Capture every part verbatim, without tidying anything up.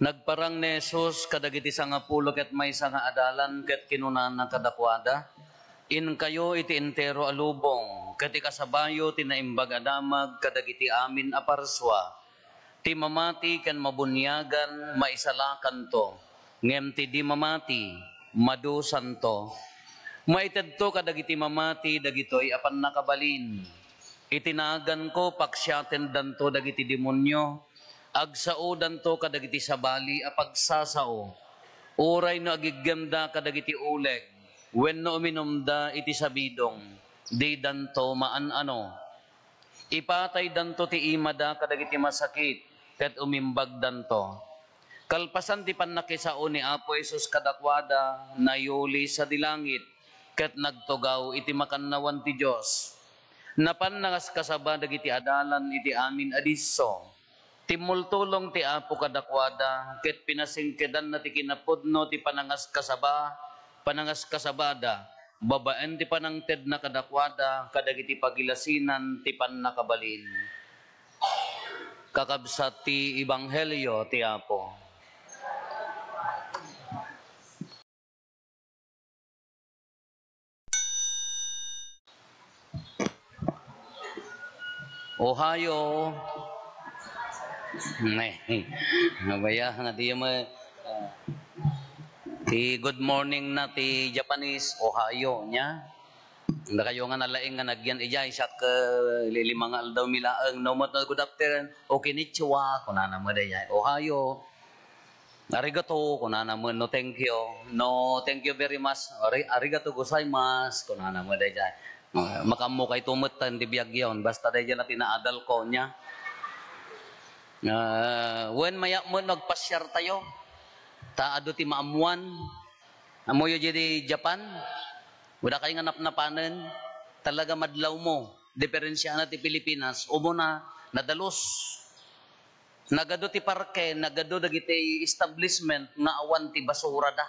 Nagparang ni Jesus kadagiti sangapulo ket maysa nga adalan ket kinunana kadakuada, "Inkayo iti entero a lubong ket ikasabayo ti Naimbag a Damag kadagiti amin a parsua. Ti mamati ken mabuniagan, maisalakanto, ngem ti di mamati, madusanto. Maitedto kadagiti mamati dagitoy a pannakabalin. Iti naganko, paksiatendanto dagiti demonio, agsaodanto kadagiti sabali a pagsasao. Uray no agiggemda kadagiti uleg wenno uminumda iti sabidong, didanto maan-ano. Ipataydanto ti imada kadagiti masakit, ket umimbagdanto." Kalpasan ti pannakisao ni Apo Jesus kadakuada, nayuli sadi langit, ket nagtugaw iti makannawan ti Dios. Napan nangaskasaba dagiti adalan iti amin a disso. Timmultulong ti Apo kadakuada, ket pinasingkedanna ti kinapudno ti panangaskasaba, panangaskasabada, babaen ti panangtedna kadakuada kadagiti pagilasinan ti pannakabalin. Kakabsat ti ebanghelio ti Apo. Ohayo. Ne. Nabaya nga di mo, ah, ti good morning na ti Japanese, ohayo, nya. Dakayo nga nalaing nga nagyan ijay, siak, eh, li-, lima nga aldaw mi laeng. No, mo, good afternoon, o konnichiwa, kunana mo dayjay. Ohayo. Arigato, kunana mo, no, thank you. No, thank you very much. Ari-, arigato gozaimasu, kunana mo dayjay. Ah, makaammo kay tumeten di biag yon. Basta dayjay na tinaadal ko, nya. Ah, wen mayat mo nagpasyar tayo. Ta adu ti maammuan. Ammoyo diay Japan, wadakay nga napnapanen, talaga madlawmo. Diferensiana ti Pilipinas, umuna, nadalus. Nagadu ti parke, nagadu dagiti establishment nga awan ti basurada.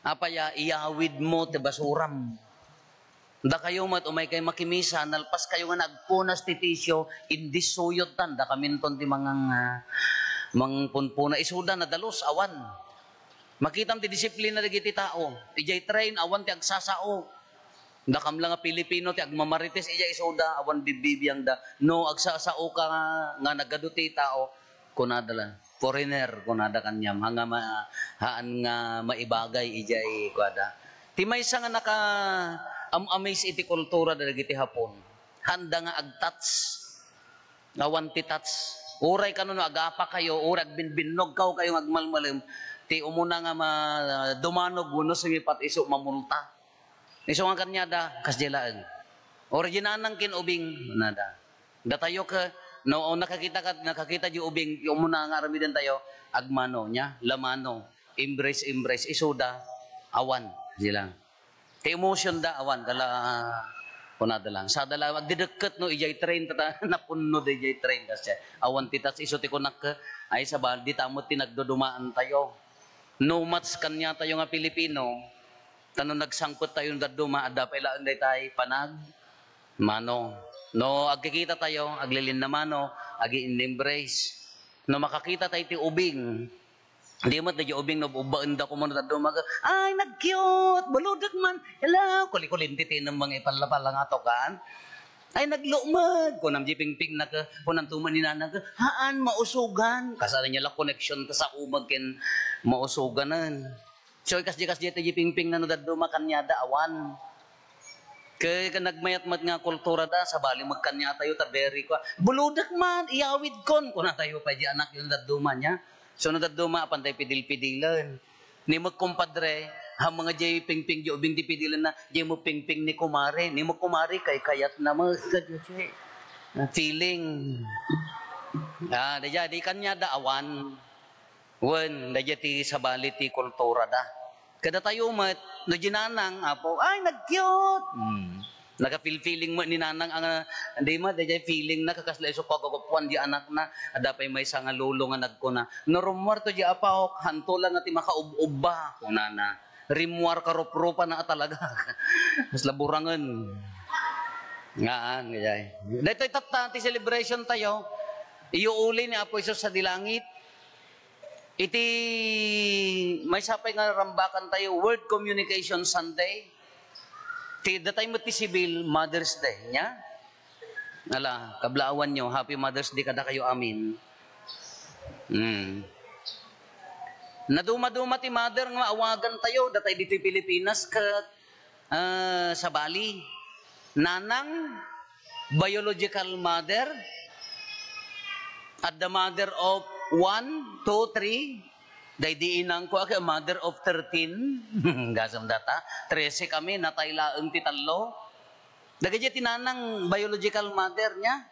Apay a, iyawidmo ti basuram. Dakayo met, umaykay makimisa, nalpaskayo nga nagpunas ti tisyo, indissuyotdan, dakaminton ti mangang-, ah, mangpunpuna. Isuda, nadalus, awan. Makitam ti disiplina dagiti tao. Idiay train, awan ti agsasao. Dakam la nga Pilipino ti agmamarites idiay isuda, awan bibbibiangda. No, agsasao ka nga, nga nagadu ti tao, kunada la, "Foreigner," kunada kaniam, haan nga ma-, haan nga maibagay idiay kuada. Ti maysa nga naka-am-amaze iti kultura dagiti Hapon, haanda nga ag-touch. Awan ti touch. Uray kano no agapa kayo, uray agbinbinnogkaw kayo nga agmalmalem, ti umuna nga ma-, dumanog wenno sumipat isu mamulta. Isu nga kaniada, kasdiay laeng. Uray di nanang ken ubing, nada. Datayo ke, no, nakakita ka, nakakita di ubing, ti umuna nga aramiden tayo, agmano, nya, lamano, embrace, embrace, isuda, awan, sila. Ti emotion da, awan, dala, kunada lang. Sada la, agdidekket, no, ijay train, tata, napunno da ijay train, kasi awan ti touch, isu ti kunak, ay, sabali, dita met ti nagdudumaan tayo. No match kaniatayo nga Pilipino, ta no nagsangpet tayo no dadduma, adda pay laeng daytay panagmano. No agkikita tayo, aglilinnamano, agi-embrace. No makakita tayo ti ubing, di met daydi ubing no ubbaenda koman no dadduma, "Ay, nag-cute! Buludek man! Hello!" Kuli-kulinti ti nang mga ipalla-palla nga atokan. "Ay, naglukmeg," kunam di pingpingna ke, kunam tuman ni nanang ke, "Haan, mausugan." Kasano niya la connection ta sa umag ken mausuganen. So, ikas di, kas di, ti pingpingna no dadduma kaniada awan. Ke, ke nagmayat met nga kultura da, sabali met kaniatayo, ta very kwa, "Buludek man, iyawid kon," kunatayo pay di anak yon dadduma niya. So, no dadduma, apan tayo pidil-pidilen. Ni magkumpadre, ha, mga jay pingping jay ubing ti pidilen na, jay mo pingping ni kumare, ni mo kumare, kay kayat na mo, feeling. Ah, di jay, di kanya da awan. Wen, da jay ti sabali ti kultura da. Kada tayo met, no jinanang, apo, "Ay, nag-cute!" Hmm. Naka-feel-feeling mo ni nanang ang, ah, hindi mo, dayjay feeling na kakasla isu pagkagupuan di anak na, adda pay maysa nga lolo nga nagkuna, "No rummuar to di apawok, hanto lang nga ti makaub-ubba," kunana. Rimmuar ka rup-rupa na talaga. Kasla burangen. Ngaan, dayjay. Daytoy tatta, ti celebration tayo. Iyo uli ni Apo Jesus sa dilangit. Iti maysa pay nga rambakan tayo, World Communication Sunday. Ti, datay met ti sibil, Mother's Day, nya? Ala, kablaawan nyo, Happy Mother's Day kadakayo amin. Hmm. Naduma-duma ti mother nga awagan tayo, datay ditoy Pilipinas, ket, ah, sabali, nanang, biological mother, at the mother of one, two, three, daydi inangko, a, mother of thirteen, gasem data, trese kami, natay laeng ti tallo. Dagiti ti nanang biological mother niya.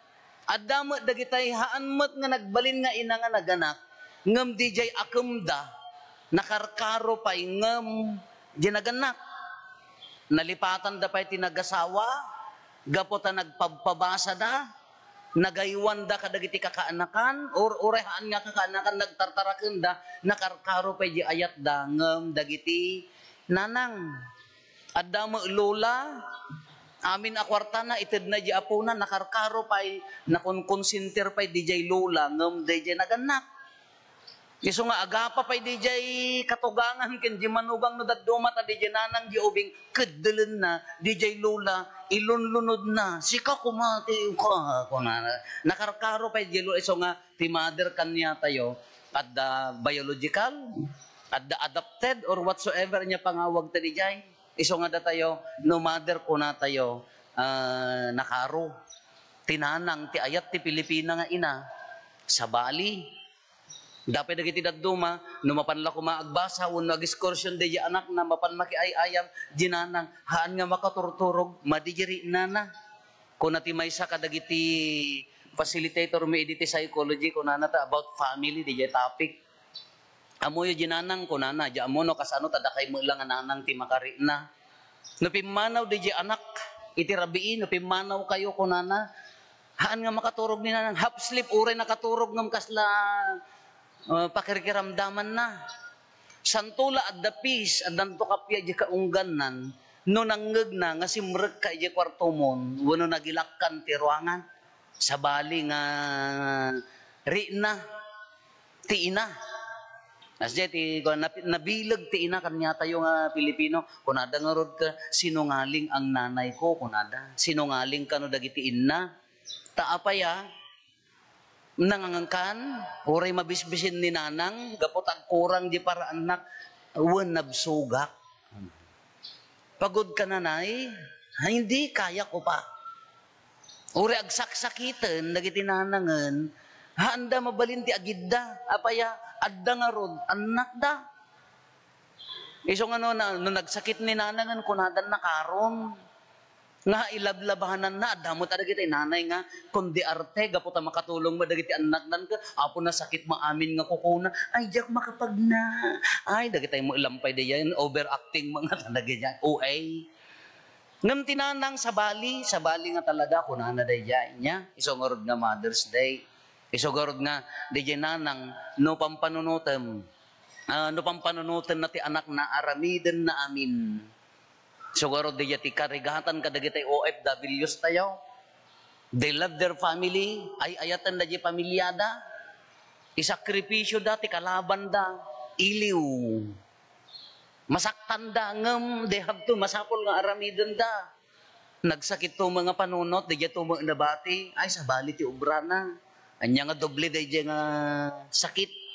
Adda met dagitay haan met nga nagbalin nga ina nga naganak, ngem dijay akemda, nakarkaro pay ngem di nagannak. Nalipatanda pay ti nagasawa, gapu ta nagpabpabasada, nagaywanda kadagiti kakaanakan, or uray haan nga kakaanakan, nagtartarakenda, nakarkaro pay di ayatda, ngem dagiti nanang. Adda met lola, amin a kuartana, itedna di apona, nakarkaro pay, nakunkonsentir pay dijay lola, ngem dijay nagannak. Isu nga agapa pay dijay katugangan ken di manugang no dadduma ta dijay nanang di ubing keddelenna, dijay lola, ilunlunodna, "Sika koma ti ka," kunana. Nakarkaro pay dijay lola, isu nga ti mother kaniatayo, adda biological, adda adopted or whatsoever nya pangawag ta dijay. Isu nga datayo, no mother kunatayo, ah, nakaro. Ti nanang ti ayat ti Pilipina nga ina, sabali. Dapay dagiti dadduma, no mapan la koma agbasa wenno ag-excursion daydi anakna, mapan makiay-ayam, di nanang, haan nga makaturturog, madi di ri'nana. Kuna ti maysa kadagiti facilitator mi idi ti psychology, kunana ta about family, daydi topic. Ammoyo di nanang, kunana, di ammo no kasano ta dakay met la nga nanang ti makari'na. No pimmanaw daydi anak, iti rabii, no pimmanawkayo, kunana, haan nga makaturog ni nanang, half sleep, uray nakaturog ngem kasla, ah, pakirkiramdamanna. Santo la adda peace, addanto kappia di kaunggannan, no nangngegna nga simrekka iti kuartomon, wenno nagilakkan ti ruangan. Sabali nga ri'na ti ina. Asdiay ti, kuan, napi-, nabileg ti ina kaniatayo nga Pilipino. Kunada ngarud ket, "Sinungaling ang nanay ko," kunada. Sinungaling kano dagiti inna. Ta apay a, nangankan, uray mabisbisin ni nanang, gapu ta agkurang di paraannak, wen nabsugak. Pagod ka, nanay? Ay, hindi, kaya ko pa. Uray agsaksakiten dagiti nanangen, haanda mabalin ti agidda. Apay a, adda ngarud, annakda. Isu nga no, na, no nagsakit ni nanangen, kunadan nakaron. Nga ilablabananna, adda met dagiti nanay nga, kundi arte, gapu ta makatulong met dagiti annakdan ket, "Apo, nasakit maamin nga kukuna." "Ay, diak makapagna." Ay, dagiti mo ilampay diyan, overacting mga talaga diyan. O A. Ngem ti nanang sabali, sabali nga talaga, kunana daydiay, nya, isu ngarud nga Mother's Day. Isu ngarud nga, daydiay nanang, no pampanunotem, ah, no pampanunotenna ti anakna, aramidenna amin. Isu ngarud, daydiay ti karigatan kadagiti O F Ws tayo. They love their family, ay-ayaten daydiay pamiliada, isakripisyoda ti kalabanda, iliw. Masaktanda, ngem they have to, masapul nga aramidenda. Nagsakit to mga panunot, daydiay to met nabati, ay, sabali ti obrana. Anya nga doble daydiay nga sakit.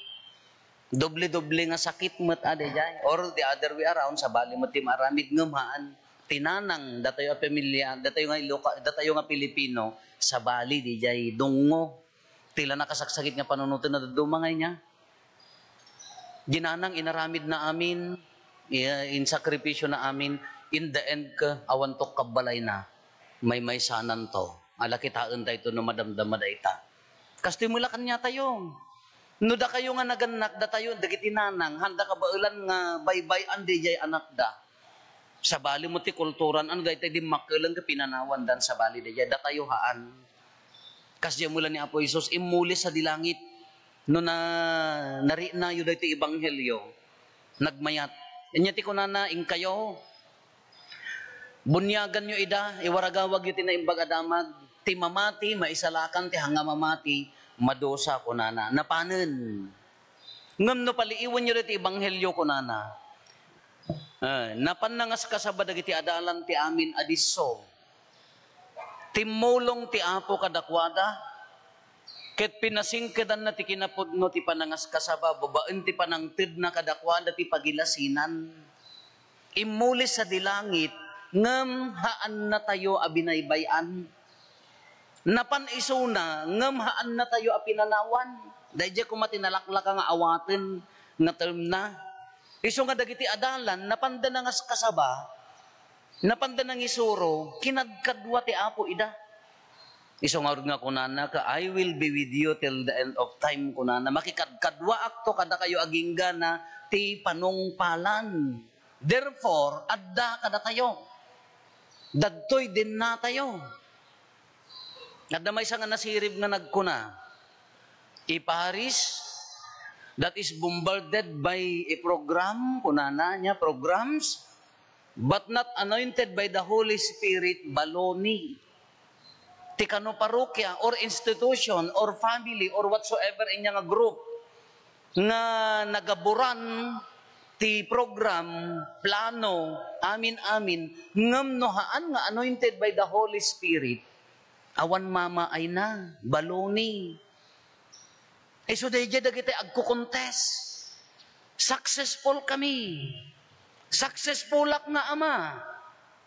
Doble-doble nga sakit met a daydiay. Or the other way around, sabali met ti maaramid ngem haan. Ti nanang, datayo a pamilya, datayo nga Iloka-, datayo nga Pilipino, sabali daydiay dungngo. Ti la nakasaksakit nga panunoten na dadduma nga inya. Di nanang inaramid na amin, i-, insakripisyo na amin, in the end ka, awan to kabbalayna, maymaysanan to. Ala kitaen tayo to no madamdama dayta. Kastoy mo la kanya tayo. No dakayo nga nagannak, datayo, dagiti nanang, handa kabaelan nga baybay-an daydiay anakda. Sabali mo ti kulturan, ano dayta dimmakkel nga pinanawan dan sabali daydiay, datayo haan. Kasdiay mo la ni Apo Jesus, immuli sadi langit. No na, nariknayo daytoy ebanghelyo, nagmayat. Anya ti kunana, inkayo, bunyaganyo ida, iwaragawagyo ti Naimbag a Damag, ti mamati, maisalakan ti hanga mamati, madusa, kunana. Napanen. Ngem no paliiwenyo daytoy ebanghelio, kunana, ah, napan nangaskasaba dagiti adalan ti amin a disso. Timmulong ti Apo kadakuada, ket pinasingkedanna ti kinapudno ti panangaskasaba babaen ti panangtedna kadakuada ti pagilasinan. Immuli sadi langit, ngem haannatayo a binaybay-an. Napan isuna, ngem haannatayo a pinanawan. Daydiay koma ti nalaklaka nga awaten nga termna. Isu nga dagiti adalan, napanda nangaskasaba, napanda nangisuro, kinadkadua ti Apo ida. Isu ngarud nga kunana, "I will be with you till the end of time," kunana. Makikadkaduaakto kadakayo agingga na ti panungpalan. Therefore, adda kadatayo. Dadtoy dinnatayo. Adda maysa nga nasirib nga nagkuna, "A parish that is bombarded by a program," kunana niya, "programs, but not anointed by the Holy Spirit, baloney." Ti kano parokya or institution or family or whatsoever inya nga group nga nagaburan ti program, plano, amin-amin, ngem no haan nga anointed by the Holy Spirit, awan mamaayna, baloney. Isu daydiay dagiti agkukontes. Successful kami. Successfulak nga ama.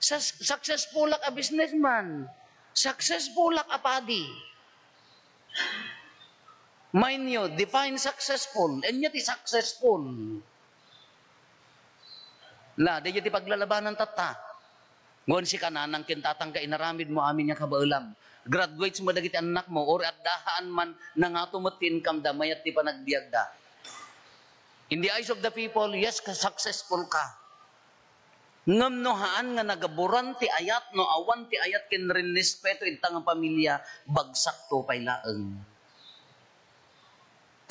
Sus-, successfulak a businessman. Successfulak a padi. Mind you, define successful. Ania ti successful? La, daydiay ti paglalabanan tatta. Ngem sika nanang ken tatang nga inaramidmo amin nga kabaelam. Graduates mo dagiti annakmo, or adda haan man, nangato met ti income da, mayat ti panagbiagda. In the eyes of the people, yes, ka-, successful ka. Ngem no haan nga nagaburan ti ayat, no awan ti ayat ken rinrespeto ita nga pamilya, bagsakto pay laeng.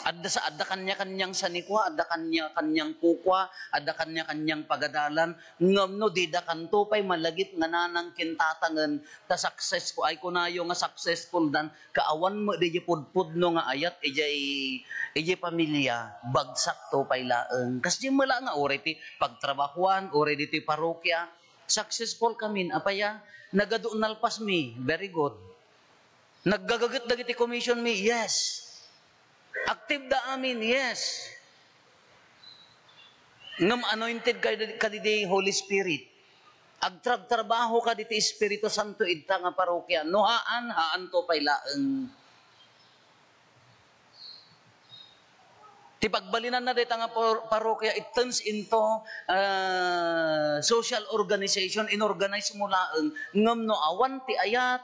Adda sa, adda kanya-kanyang sanikua, adda kanya-kanyang kukua, adda kanya-kanyang pagadalan, ngem no dida kanto pay malagip nga nanang ken tatangen, ta successful, ay kunayo nga successful dan, kaawan met diay pudpudno nga ayat idiay, idiay pamilya, bagsakto pay laeng. Kasdiay met la nga uray ti pagtrabahuan, uray ditoy parokya, successful kamin, apay a, nagadu nalpasmi, very good. Naggagaget dagiti commission mi, yes. Active da amin, yes. Ngem anointed kadi, kadi ti Holy Spirit. Agtragtrabaho kadi ti Espiritu Santo ita nga parokya. No haan, haanto pay laeng. Ti pagbalinanna dayta nga par-, parokya, it turns into, ah, social organization, inorganize mo laeng. Ngem no awan ti ayat,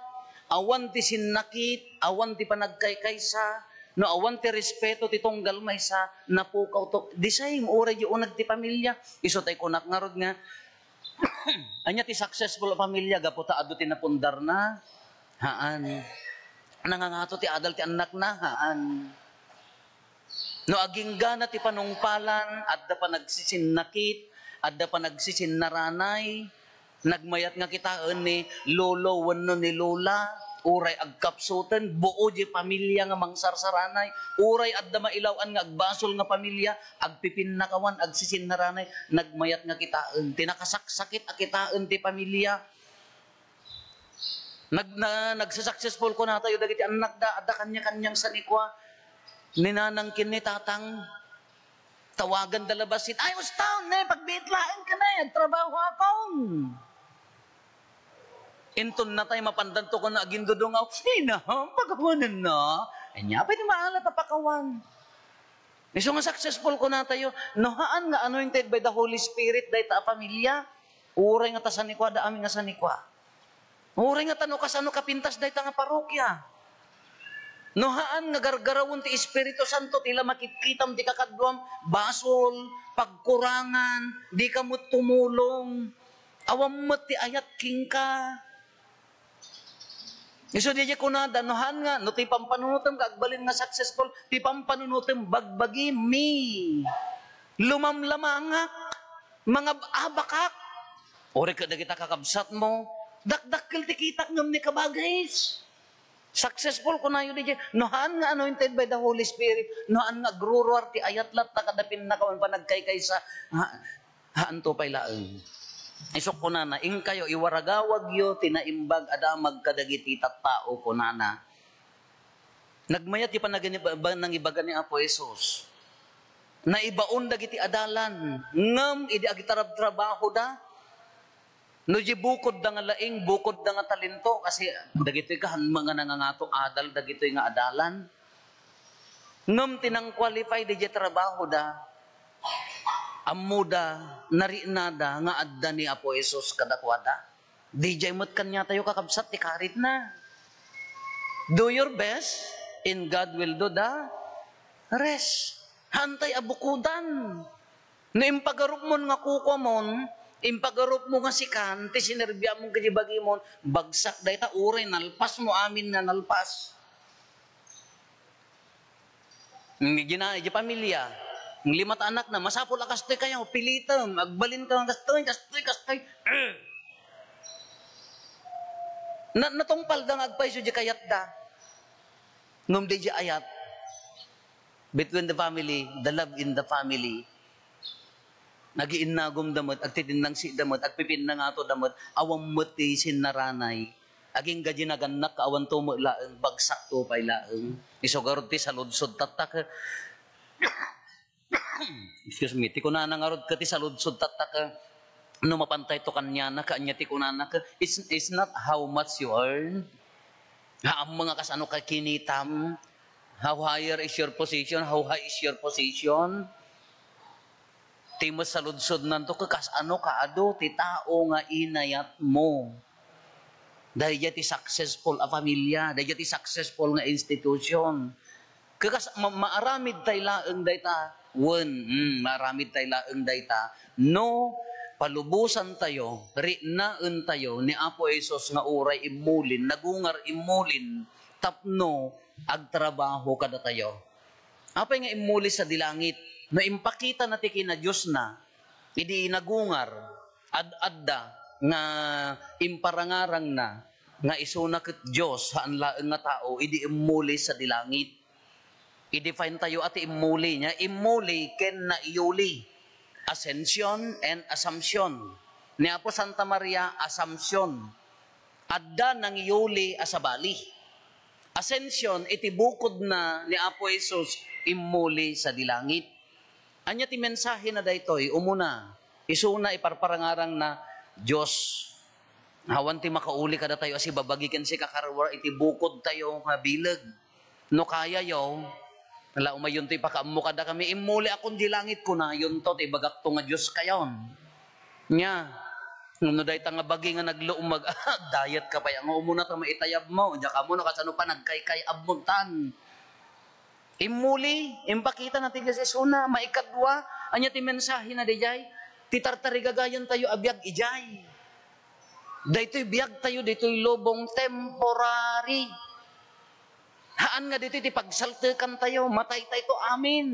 awan ti sinnakit, awan ti panagkaykaysa, no awan ti respeto ti tunggal maysa, napukaw to. The same, uray di uneg ti pamilya. Isu tay kunak ngarud nga, ania ti successful a pamilya? Gapu ta adu ti napundarna? Haan. Nangangato ti adal ti annakna? Haan. No aginggana ti panungpalan, adda panagsisinnakit, adda panagsisinnaranay, nagmayat nga kitaen ni lolo wenno ni lola, uray agkapsuten, buo di pamilya nga mangsarsaranay, uray adda mailaw-an nga agbasol nga pamilya, agpipinnakawan, agsisinnaraanay, nagmayat nga kitaen. Ti nakasaksakit a kitaen ti pamilya. Nag-, na-, nagsusuccessful kunatayo dagiti annakda, adda kanya-kanyang sanikua. Ni nanang ken ni tatang, tawaganda la bassit, "Ay, usta, ne, pagbiit laeng ka ne, agtrabaho akon." Inton natay, mapandanto ken agindudungaw, "Ina, pakawanenna." Ania pay ti maalat a pakawan? Isu nga successful kunatayo, no haan nga anointed by the Holy Spirit dayta a pamilya, uray nga ta sanikuada amin nga sanikua. Uray nga ta no kasano kapintas dayta nga parokya. No haan nga gargarawen ti Espiritu Santo ti la makitkitam ti kakaduam, basol, pagkurangan, dika met tumulong. Awan met ti ayat kenka. Isu diay kunada, no haan nga, no ti pampanunotem nga agbalin nga successful, ti pampanunotem bagbagi mi. Lumamlamangak, mangab-abakak. Uray ket dagita kakabsatmo, dakdakkel ti kitak ngem ni kabagis. Successful kunayo diay, no haan nga anointed by the Holy Spirit, no haan nga agruruar ti ayat latta kada pinnakawan panagkaykaysa, ha, haanto pay laeng. Isok kunana, "Inkayo, iwaragawagyo ti naimbag a damag kadagiti tattao," kunana. Nagmayat ti panagani-, ba-, nangibaga ni Apo Jesus. Naibaon dagiti adalan, ngem idi agtarab-trabahoda, no di bukodda nga laing, bukodda nga talento, kasi dagitoy kahan nga nangangato adal dagitoy nga adalan. Ngem ti nang-qualify diay trabahoda, ammoda, nariknada nga adda ni Apo Jesus kadakuada. Diay met kaniatayo, kakabsat, ti karitna. Do your best, and God will do the rest. Haantay a bukodan. No impagarupmon nga kukuamon, impagarupmo nga sikan, ti sinerbiamon ket di bagimon, bagsak dayta, uray nalpasmo amin nga nalpas. Nga gina-, di pamilya, nga lima ta anakna, masapul a kastoy kayo, pilitem, agbalinka nga kastoy, kastoy, kastoy. Na-, natungpalda nga agpayso di kayatda. Ngem di, di ayat, between the family, the love in the family, nagiinnagomda met, agtitinnangsiitda met, agpipinnangatoda met, awan met ti sinnaranay. Agingga di nagannak, awan to met laeng, bagsak to pay laeng. Isu garud ti saludsod tatta ket, excuse me, ti kunana ngarud ket ti saludsod tatta ket, no mapantay to kaniana, ket ania ti kunana ket, it's, it's not how much you earn. Haan mo nga kasano ka kinitam. How higher is your position? How high is your position? Ti met saludsodnanto, ket kasano kaadu ti tao nga inayatmo? Daydiay ti successful a familia, daydiay ti successful nga institution. Ket kas-, ma-, maaramid tay laeng dayta, wen, mm, maaramid tay laeng dayta, no palubosantayo, riknaentayo ni Apo Jesus nga uray immulin, nagungar immulin, tapno agtrabaho kadatayo. Apay nga immuli sadi langit? No impakitana ti kinadiosna, idi nagungar, ad-adda nga imparangarangna nga isuna ket Dios, haan laeng nga tao, idi immuli sadi langit. I-define tayo a ti immuli niya, immuli ken naiyuli. Ascension and Assumption. Ni Apo Santa Maria, Assumption. Adda nangiyuli a sabali. Ascension, iti bukodna ni Apo Jesus, immuli sadi langit. Ania ti mensahena daytoy? Umuna, isuna iparparangarangna, Dios, awan ti makauli kadatayo a sibabagi ken sika karuar iti bukodtayo nga bileg. No kayayo, ala, umayonto ipakaammo kadakami, "Immuli akon di langit," kunayonto, ti ibagakto nga Dios kayon. Nia, no dayta nga bagi nga naglummag, agdayat ka pay, nga umuna ta maitayabmo, diak ammo no kasano panagkaykay-abmontan. Immuli, impakitana ti Dios isuna, maikadua, ania ti mensahena diay? Ti tartarigagayantayo a biag idiay. Daytoy biagtayo, daytoy lubong, temporary. Haan nga ditoy ti pagsaltekantayo, mataytayto amin.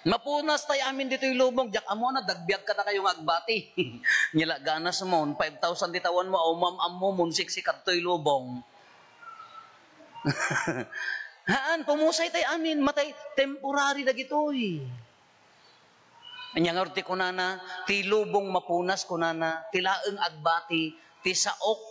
Mapunas tay amin ditoy lubong, diak ammo no dagbiag kadakayo nga agbati. Nia la, ganas mo, five thousand ti tawanmo, aw mam-ammo mo, siksik kadtoy lubong. Haan, pumusay tay amin, matay, temporary dagitoy. Ania ngarud ti kunana, ti lubong mapunas, kunana, ti laeng agbati, ti saok,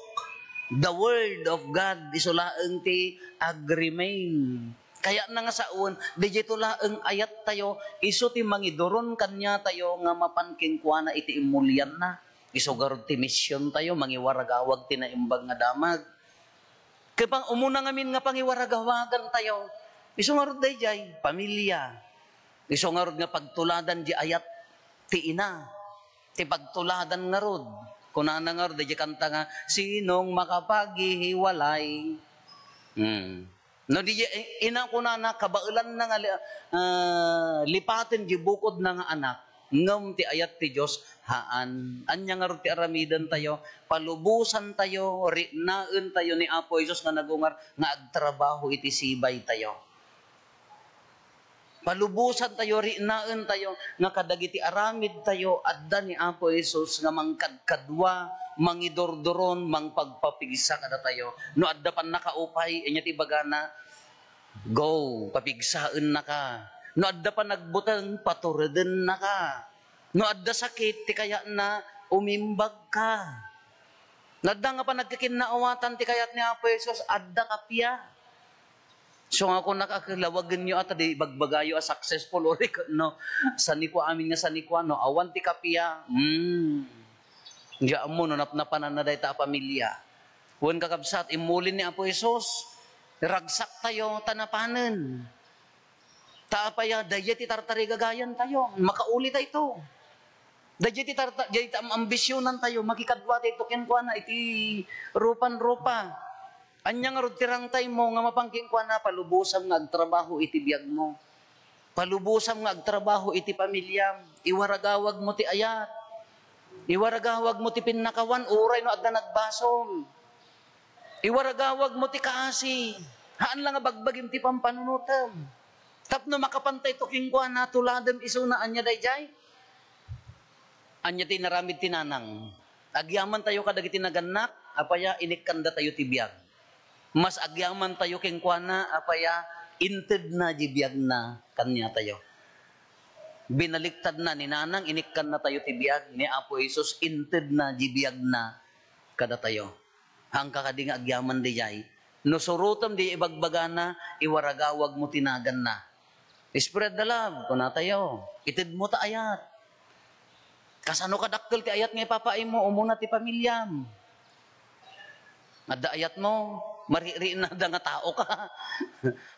the word of God, isu laeng ti agremain. Kayatna nga sawen, daytoy laeng ayattayo, isu ti mangiduron kaniatayo nga mapan kenkuana iti immulianna. Isu garud ti misiontayo, mangiwaragawag ti naimbag nga damag. Ket pang-, umuna ngamin nga pangiwaragawagantayo, isu ngarud daydiay, pamilia. Isu ngarud nga pagtuladan di ayat ti ina. Ti pagtuladan ngarud. Kunana ngarud, daydiay kanta nga, "Sinong makapaghiwalay?" Hmm. No, di, eh, ina kunana, kabaelanna nga li-, ah, lipaten di bukodna nga anak, ngem ti ayat ti Dios, haan. Ania ngarud ti aramidentayo? Palubosantayo, riknaentayo ni Apo Jesus nga nagungar nga agtrabaho iti sibaytayo. Palubosantayo, riknaentayo nga kadagiti aramidtayo, adda ni Apo Jesus nga mangkadkadua, mangidurduron, mangpagpapigsa kadatayo. No adda pannakaupay, ania ti ibagana? Go, papigsaennaka. No adda panagbuteng, paturedennaka. No adda sakit ti kayatna, umimbagka. No adda nga panagkikinnaawatan ti kayat ni Apo Jesus, adda kappia. So nga kunaka, lawagenyo a ta di ibagbagayo a successful uray ket no, sanikua amin nga sanikua, no awan ti kappia, hmm. Diak ammo no napnapananna dayta a pamilia. Wen kakabsat, immuli ni Apo Jesus, ragsaktayo ta napanen. Ta apay a, daydiay ti tartarigagayantayo, makaulitayto. Daydiay ti tarta-, daydiay ti am-, ambisionantayo, makikaduatayto kenkuana iti rupan-rupa. Ania ngarud ti rangtaymo nga mapan kenkuana? Palubosam nga agtrabaho iti biagmo. Palubosam nga agtrabaho iti pamiliam. Iwaragawagmo ti ayat. Iwaragawagmo ti pinnakawan uray no adda nagbasol. Iwaragawagmo ti kaasi. Haan la nga bagbagim ti pampanunotem. Tapno makapantayto kenkuana, tuladem isuna, ania daydiay? Ania ti inaramid ti nanang? Agyamantayo kadagiti nagannak, apay a, inikkandatayo ti biag. Mas agyamantayo kenkuana, apay a, intedna diay biagna kaniatayo. Binaliktadna ni nanang, inikkannatayo ti biag, ni Apo Jesus, intedna diay biagna kadatayo. Haanka kadi nga agyaman daydiay? No surotem diay ibagbagana, iwaragawagmo ti naganna. Spread the love, kunatayo. Itedmo ta ayat. Kasano kadakkel ti ayat nga ipapaaymo? Umuna ti pamiliam. Adda ayatmo, marikrinada nga taoka.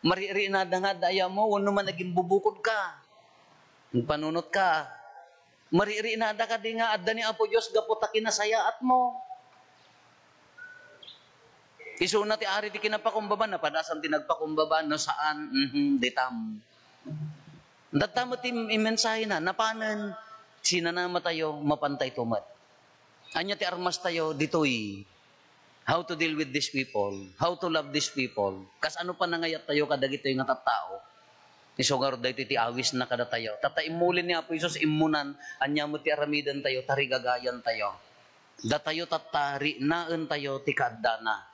Marikrinada nga adda ayatmo, wenno man nagimbubukodka. Nagpanunotka. Marikrinada kadi nga adda ni Apo Dios gapu ta kinasayaatmo. Isuna ti ari ti kinapakumbaba, napadasan ti nagpakumbaba, no saan, mhm, ditam. Datta met ti imensahena, napanen, sinanamatayo, mapantayto met. Ania ti armastayo ditoy? How to deal with these people? How to love these people? Kasano panangayattayo kadagitoy nga tattao? Isu ngarud daytoy ti awisna kadatayo. Tatta, immuli ni Apo Jesus, immunan, ania met ti aramidentayo, tarigagayantayo. Datayo tatta, riknaentayo ti kaaddana.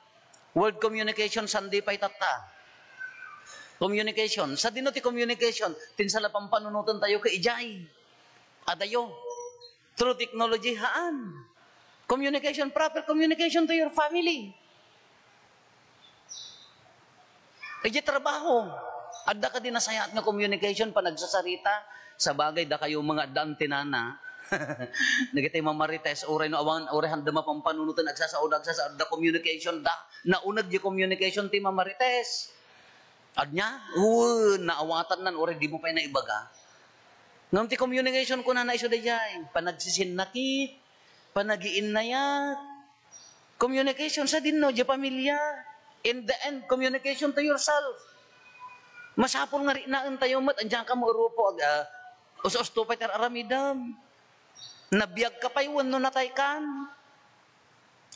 Word communication, sandi pay tatta. Communication. Sadino ti communication? Ti insala pampanunoten tayo ket idiay. Adayo. Through technology, haan. Communication, proper communication to your family. Idiay trabaho. Adda kadi nasayaat nga communication, panagsasarita? Sabagay, dakayo nga adda antenana. Dagiti mamarites, uray no awan, uray haanda mapampanunoten, agsasaoda, agsasaoda, communication da. Nauneg diay communication ti mamarites. Ania? Wen, naawatannan, uray dimo pay naibaga. Ngem ti communication, kunana isu daydiay, panagsisinnakit, panagiinnayat, communication sadino, diay pamilia. In the end, communication to yourself. Masapul nga riknaentayo met, ania ka mo, Rufo, ag-, ah, us-usto pay ti ar-aramidem. Nabiagka pay wenno nataykan.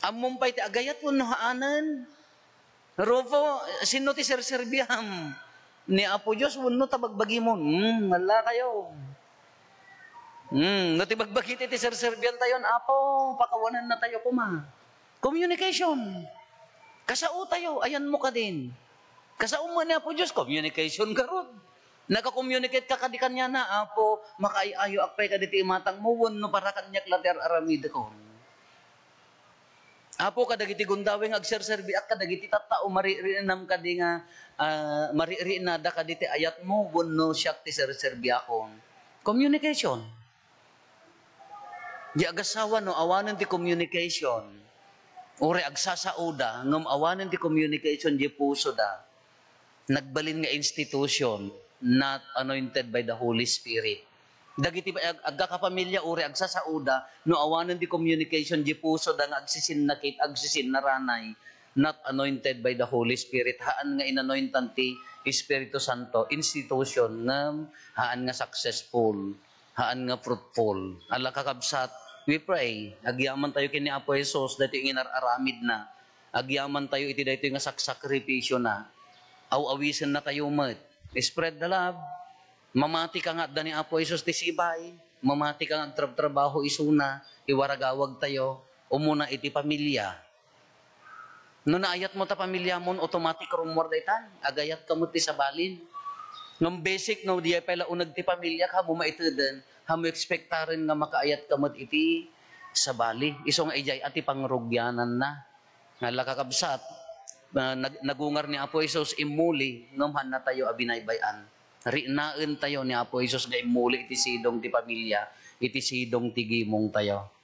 Ammom pay ti agayat wenno haanen. Rufo, sino ti serserbiam? Ni Apo Dios wenno ta bagbagimon? Hmm, nallakayo. Hmm, no ti bagbagiti ti serserbiantayon, Apo, pakawanennatayo koma. Communication. Kasaotayo, ayanmo kadin. Kasao met ni Apo Dios, communication garud. Naka-communicate ka kadi kaniana, Apo, makaay-ayoak pay kaditi imatangmo wenno para kaniak la ti ar-aramidekon. Apo, kadagiti gundaway nga agserserbiak kadagiti tattao, marikrinam kadi nga, ah, marikrinada kaditi ayatmo wenno siak ti serserbiakon. Communication. Di agasawa no awanen ti communication, uray agsasaoda ngem awanen ti communication di pusoda, nagbalin nga institution, not anointed by the Holy Spirit. Dagiti ag-, agkakapamilya, uray agsasaoda, no awanen ti communication, di pusoda nga agsisinnakit, agsisinnaranay, not anointed by the Holy Spirit. Haan nga inanointan ti Espiritu Santo, institution, ngem haan nga successful, haan nga fruitful. Ala, kakabsat, we pray, agyamantayo ken ni Apo Jesus, daytoy nga inar-aramidna. Agyamantayo iti daytoy nga saksakripisiona. Aw-awisennatayo met. Spread the love. Mamati ka nga adda ni Apo Jesus ti sibay, mamati ka nga agtrabtrabaho isuna, iwaragawag tayo, umuna iti pamilya. No naayat mo ta pamilya mon, automatic rummuar daytan, agayat ka met ti sabalin. Ngem basic no, diay pay la uneg ti pamilya, kamo maiteden, kamo ekspektaren nga makaayat ka met iti sabali. Isu nga idiay a ti pangrugiananna. Nga la kakabsat, ah, nag-, nagungar ni Apo Jesus, immuli, ngem hanna tayo a binaybay-an. Riknaen tayo ni Apo Jesus nga immuli iti sidong ti pamilya, iti sidong ti gimong tayo.